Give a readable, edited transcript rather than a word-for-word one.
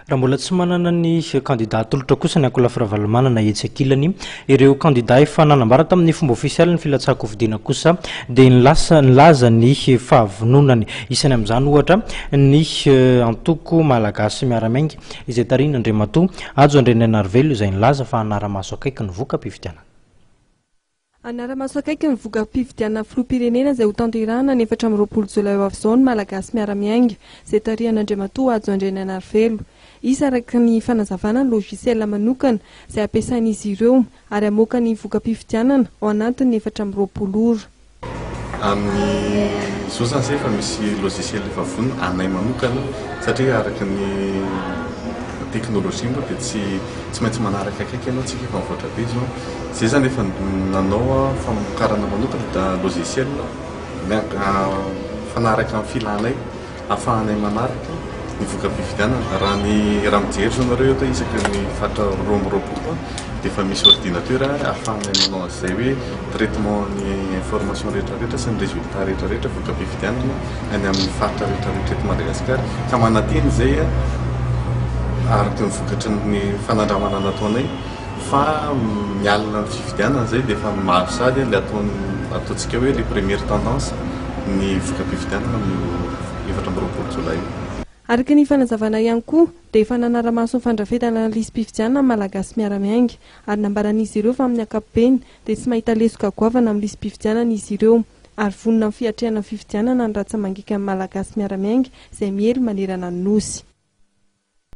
Raha mbola tsy manana ny kandida atolotra kosa ny ankolafy Ravalomanana etsy ankilany, ireo kandida efa nanambara tamin'ny fomba ofisialy ny filatsahan-kofidina kosa dia nilasa nilaza ny fahavononany. Isany amin'izany ohatra ny antoko Malagasy Miara-Miainga izay tarihin'Andriamatoa Hajo Andrianainarivelo izay nilaza fa hanara-maso akaiky ny voka-pifidianana. Hanara-maso akaiky ny voka-pifidianana filoham-pirenena izay hotanterahina ny 24 jolay ho avy izao ny Malagasy Miara-Miainga, izay tarihan'Andriamatoa Hajo Andrianainarivelo. Hisy araka ny fanazavana ny logiciel manokana izay hampiasain'izy ireo ary hamoaka ny voka-pifidianana ao anatin'ny 24 ora. Amin'izao izany izay efa misy logiciel efa vonona anay manokana satria araka ny teknolojia moa dia tsy tsy maintsy manaraka akaiky ianao, tsika efa mivoatra be izao. Izay izany efa nanao famokarana manokana logiciel mifanaraka amin'ny filanay. ahafahanay manaraka ny voka-pifidianana. Raha ny raha mijery izao nareo eto isaky ny faritra 22 dia efa misy ordinateur ahafahanay manao an'izay hoe traitement ny information rehetra rehetra sy ny résultat rehetra rehetra voka-pifidianana any amin'ny faritra rehetra rehetra eto Madagasikara. Ka manantena izay araka ny vokatry ny fanandramana nataonay fa mialona ny fifidianana izay dia efa maro sahady ilay ataon'ny ataontsika hoe les premières tendances ny voka-pifidianana amin'io 24 jolay io. Araka ny fanazavana ihany koa dia efa nanara-maso ny fandrafetana ny lisi-pifidianana ny Malagasy Miara-Miainga ary nambaran'izy ireo fa amin'ny ankapobeny dia tsy mahita lesoka goavana amin'ny lisi-pifidianana izy ireo ary vonona amin'ny fiatrehana ny fifidianana ny ratsa-mangikan'ny Malagasy Miara-Miainga izay miely manerana ny Nosy.